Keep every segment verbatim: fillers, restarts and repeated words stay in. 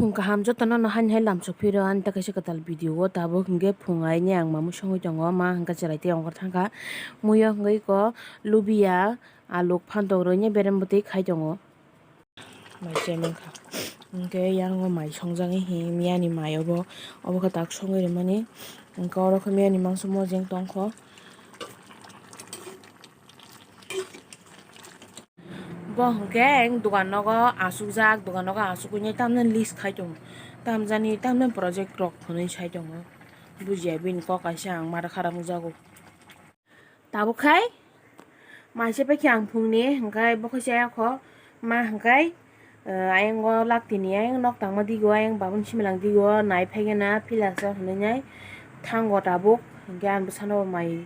Phung kaham jotono no haini hai lamsok phiro ani ta kaisa kwtal video o tabuk hinkhe phung aini ang mamwi songwi tongo ma hinkhe chwrai tei ongkhor thangkha muiyo hinkhe iko lubiya aluk phantok rwini berem bwtwi khai tongo. Mai chai mankha hinkhe yango mai songjagwi hi miyani mai obo obo khe tak songwi rwmani hinkhe oro khe miyani mangso mojeng tongkho. Bo hwnkhe ang dogan nogo achukjak, dogan nogo achukgwi tamjani list khai tongo, tamjani tamjani project rok hwnwi sai tongo, bujiya bini kok kaisa ang mada kharap wngjago. Tabuk khai maisa paikhe ang phungni hwnkhe bo khe chaya kho ma hwnkhe. Ayang o lak tini ayang nok tangma dige o ayang babun similang dige o nai phaikhe na phila chok hinwi nai thango tabuk hinkhe ang bwsano bo mai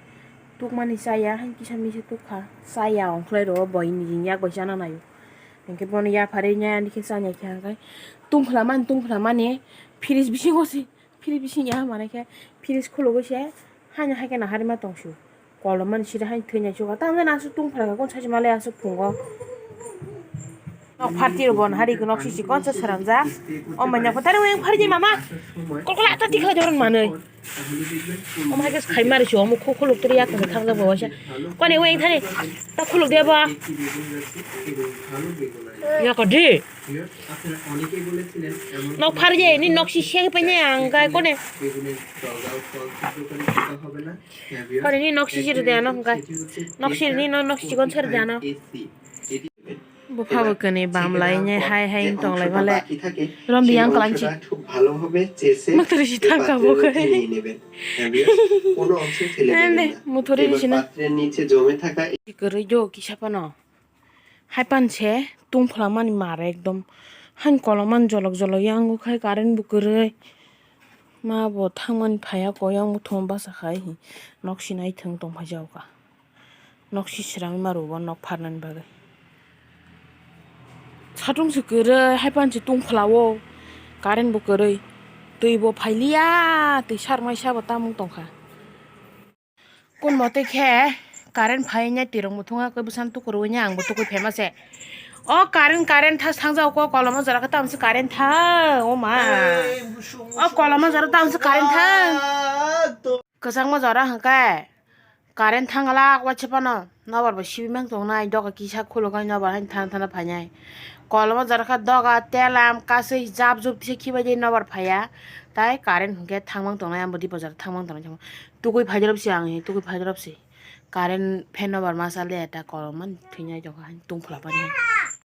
tukmani chaya haini kisa misa tukha chaya ongkhlai rwo boi nini yak bai chana naio hinkhe bono yapharwi nai ani khe chanya khe hwnkhe tungphla mani tungphla mani fridge bisingo se. Fridge bising ya manai khe fridge khulugwi se haino hai kheno harima tongsu. Kolom mani sida haino thwi nai chuka. Tamo jani aswk tungphla kha kon sachi malai aswk phungo. Nok pharti rw bon hari nok sisi kon sa srangjak. O manya ko tare weng pharji mama. Kol kol ata tikha jorong manwi. O mai khe khai mari chu omo khu khuluk turi yak thang jak bo waisa. Kone weng thani ta khuluk de ba. Ya ko di. Nok pharje ni nok si seng pe ne ang kai kone. Kone ni nok si sir de ano kai. Nok sir ni no nok si kon sir de ano. Bupha bo kani bam lai ne hai hai tong lai male. Rom di yang kalang chi. Mak tari si thang ka bo kai. Ende muthori di sina. Kwrwi do kisa pano. Hai pan se tungphla mani mare ekdom. Hain kolom mani jolok jolok yango khai current bo kwrwi. Ma bo thangmani phaiya koi yang muthung basa khai hi. Nok sinai thung tong phai jao ka. Nok si srang ma rwo nok pharnani bagwi. Satung se kwrwi hai pan se tungphla o. Current bo kwrwi. Twi bo phailiya twi sarmai sa bo tamung tongkha. Kun mote khe current phai nai tirok muthunga khe bwsano tukur wi nai ang bo tukui phaima se. O current current tha sangjao ko koloma jora khe tamse current tha o ma. O koloma jora tamse current tha. Kwchangma jora hwnkhe current thangla waisa phano nobar bo sibi mang tongnai doga kisa khuluk nai nobar haino thana thana phainai. Koloma jora khe doga telam kasui jab jub tisa khibai di nobar phaiya. Tai current hwnkhe thangmang tongnai ambo di bwsajak thangmang tongnai. Tukui phaidorop se ang he, tukui phaidorop se. Current fan no bar masa le ta kolom man thwinai jokha han tungphla pani.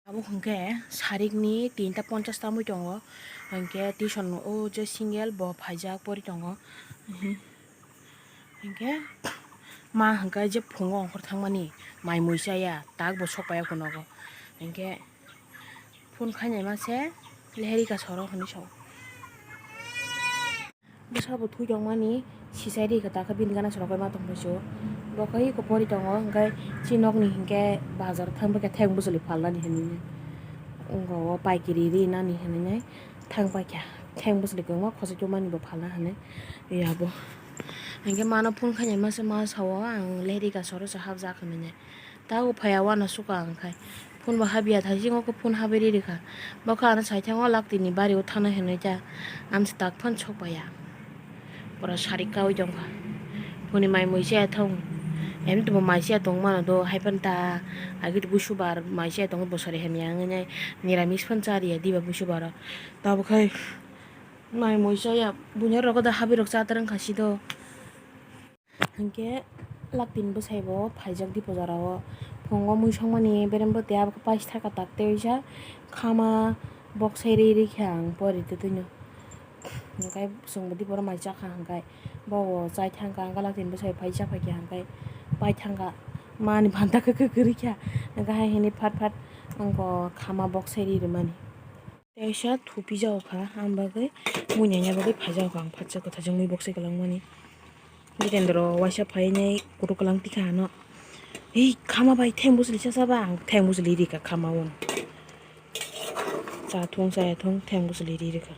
Abo hwnkhe sarikni tinta ponchas tamwi tongo. Hwnkhe tuition o je single bo phaijak pori tongo. Hwnkhe ma hwnkhe je phungo ongkhor thangmani mai mui chaya tak bo sok paiya kho nogo. Hwnkhe phone khainai ma se leherika soro hwnwi sao. Bwsa bo thwi tongmani sisai ri kha takha bini gana srok ma tong phaisu. Bo khe eko pori tongo hwnkhe chi nokni hinkhe bazar thang bwkha thayung bwchwlwi phalnani hinwi. Wngkha o paikiri rinani hinwi thang paikha thayung bwchwlwi kwbangma khosoi tongmani bo phalna hinwi yabo. Hinkhe mano phone khainai masa ma sao ang leherika soro se hapjak hinwi. Tabuk phaiya uanansukha ang khai. Phone bo habya thaisingo khe phone habwi ri rikha. Bo khe ano saithango laktini bario thana hinwi ta. Amsa tak phano sok paiya. Pura sarik kaui tongkha. Phone ni mai mui chaya thung. Em tubo mai chaya tong mano do hai phano ta. Agit busubar mai chaya tongo bosori hamya wngwi nai. Niramis phano chariya diba busubaro. Tabuk khai mai mui chaya bunyarok da habwi rok chatar wngkha sido. Hinkhe laktini bwsai bo phaijak di bojaro. Phungo mui songmani berembo tei abo khe paisa taka tak tei waisa khama boksai ri rikha ang pori twtwino. Hinkhe chwngbo di borok mai chakha hinkhe bobo chai thangkha hinkhe laktini bwsai phai chaphaikha hinkhe pai thangkha mani phanta khe kwrwikha hinkhe hai hinwi phat phat wngkha khama boksai ri rwmani. Teisa thupi jao kha, ang bagwi mui naina bagwi phai jao kha, ang phatsa kwtha jongwi boksai kwlangmani. Jitendra waisa phainai kutuk kwlang tikha ano. Ei khama bai theng bwswli chasa ba, ang theng bwswli rikha khama o. Cha thung chaya thung theng bwswli ri rikha.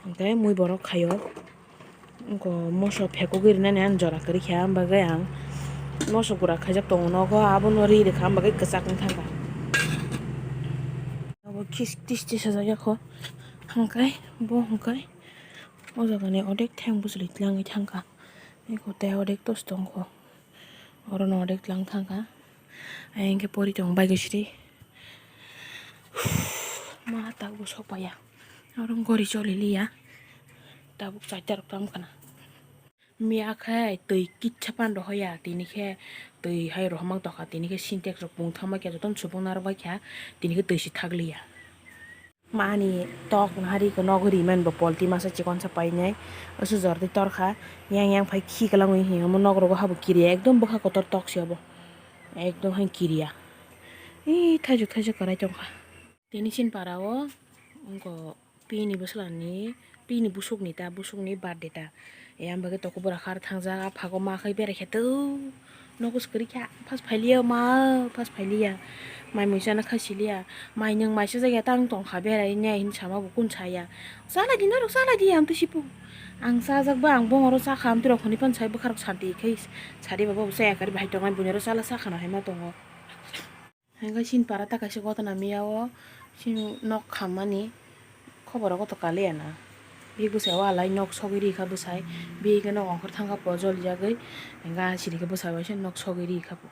Ang tei mui borok khaio. Wngkha moso phekugwi rwnani ang jora kwrwi kha, ang bagwi ang moso gura khaijak tongo nogo, abono ri rwkha, ang bagwi kwchak wng thangkha. Abo kis-, kisti sajak ya kho. Hwnkhe bo hwnkhe o jagani odek thayung bwchwlwi tlangwi thangkha. Eko tei odek tos tongkho. Orono odek tlang thangkha. Ayang khe pori tongo baigwsri. Ma tabuk sokpaiya. Oro gori choli liya. Tabuk chaita rok tamo khna. Miya khe twi kitsa pan rohoya, tini khe twi hai rohorma tongkha, tini khe sintex rok pung thangma khe jotono supung narwk bai kha, tini khe twi se thakliya. Mani tok nahari khe nogo ri mani bo polti masa chikon sa painai, aswk jora twi torkha, yang yang phai khi kwlangwi hinwi omo nok rogo habo kiriya, ekdom bwkha kotor tok se obo, ekdom hai kiriya, ee thaijuk thaijuk kwrai tongkha. Tini chini para o wngkha. Pini bwswlani, pini busukni ta, busukni birthday ta. Yang bagwi toko bwrwi khar thangjak, aphago ma khai berai khe to. Nogo swkari kha, phas phailiya ma, phas phailiya. Mai mui chana khai siliya. Mai nwng mai chajakya ta wng tongkha berai ne hin sama bo kun saya. Chala di norok chala di ang to sipo. Ang chajak ba ang bongoro chakha amtwi rok hwnwi pan sai bwkha rok santi khai sadi baba bo chaya kari bahai tongnai buini oro chala sakha no hai ma tongo. Hingke chini para ta kaisa gotona miya o chini nok khammani khoboro goto kaliya na. Bini bwsai o alai nok sogwi rikha bwsai, bini hingke nok ongkhor thangkha po jolijagwi, hingke ah chini khe bwsai bai se nok sogwi rikha po.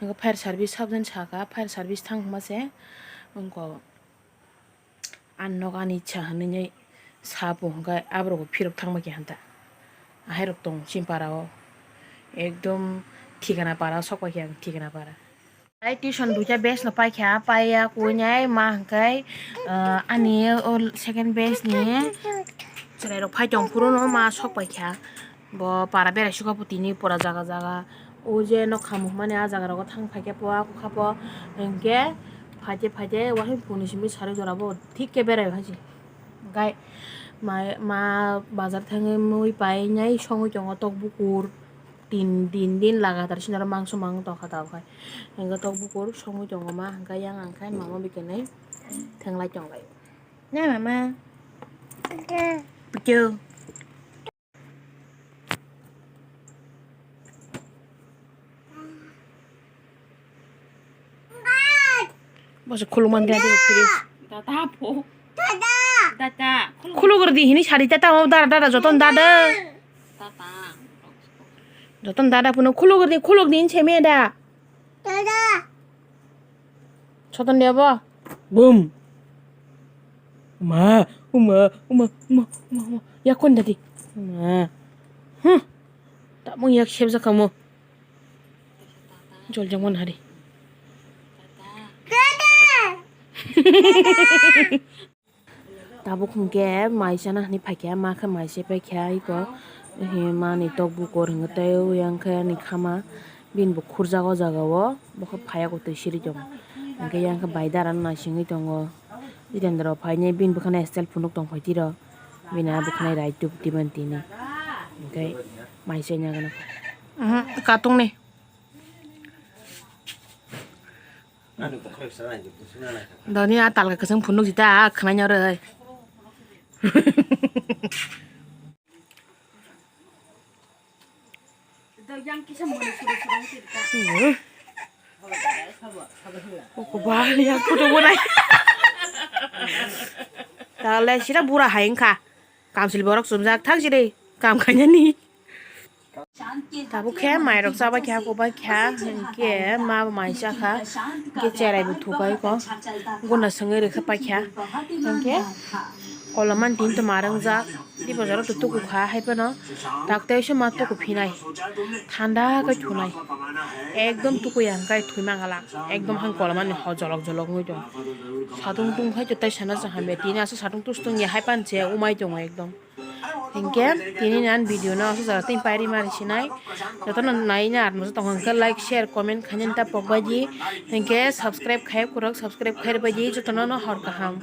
Hingke fire service sabjani saka, fire service thang hwnma se wngkha. Ang nok ani ichha hinwi sa bo hwnkhe aborok bo phirok thangma khe hanta. Ahairok tong chini para o. Ekdom thikana para o sok pai khe ang thikana para. Ai tuition duita batch no paikha, paiya kuinai ma hwnkhe, ah, ani o second batch ni chwrairok phai tong phuru no ma sok paikha. Bo para berai sukha bo tini pura jaga jaga. O je nok khamung mani ah jaga rogo thang phaikhe po, ah kha po, hinkhe phaite phaite uansuk phone ni simi sari jora bo thik khe berai phaisi. Hinkhe ma, ma bazar thangwi mui painai songwi tongo tok bukur. Tin, tin din lagatar sinaro mangso mang tongkha tabuk hai. Hinkhe tok bukur songwi tongo ma, hinkhe yang ang khe mama bikinai thenglai tonglai. Na mama? Pito. Bo se khuluk mani dia, dia, please. Dada po. Dada. Dada. Khuluk rwdi hini sari tata o dada, dada, joton dada. Dada. Joton dada puno khuluk rwdi, khuluk din se me da. Dada. Soton dia bo. Bum. Ma, uma, uma, uma, uma, uma. Ya kon dadi. Ma. Huh. Tamo yak sep jakamo. Jol jang mon hari. Tabuk hwnkhe mai chana hinwi phaikha, ma khe mai se paikha iko. Mani tok bukur hwnkhe tei yang khe ani khama bini bo khurjak o jaga o, bo khe phaiya twi siri tongo. Hwnkhe yang khe bai dara no naisingwi tongo. Jitendra phainai bini bwkhani style phunuk tong phai tiro. Bini a bwkhani rai tup twi mani tini. Hwnkhe mai se nya gana. Katungni. Doni a talga kwchwng phunuk jita a khwnai nw rw. Kok bal yang kudu bunai. Tale sira bura hai wngkha. Kamsil borok chumjak thang siri kam khainani. Tabuk khe mairok chabai kha, kobai kha, hinkhe ma bo mai cha kha, hinkhe cherai bo thukai kho, guna swngwi rwkha pai kha, hinkhe kolomani tin toma rwngjak, tei bojaro to tuku kha, hai phano tak tei se ma tuku phinai, thanda khe thunai, ekdom tuku ya hinkhe thwi mangala, ekdom hang kolomani ho jolok jolok wngwi tongo, satung tung hai to tei sana cha hamya tini aswk satung tus tung ya hai pan che umai tongo ekdom. Hinkhe tini nan video no aswk jora tei pairi mari sinai. Jotono nai na atmasa tong hwnkhe like, share, comment khainani ta pokbai di. Hinkhe subscribe khai kwrwk, subscribe khai rwbai di. Jotono no hor kaham.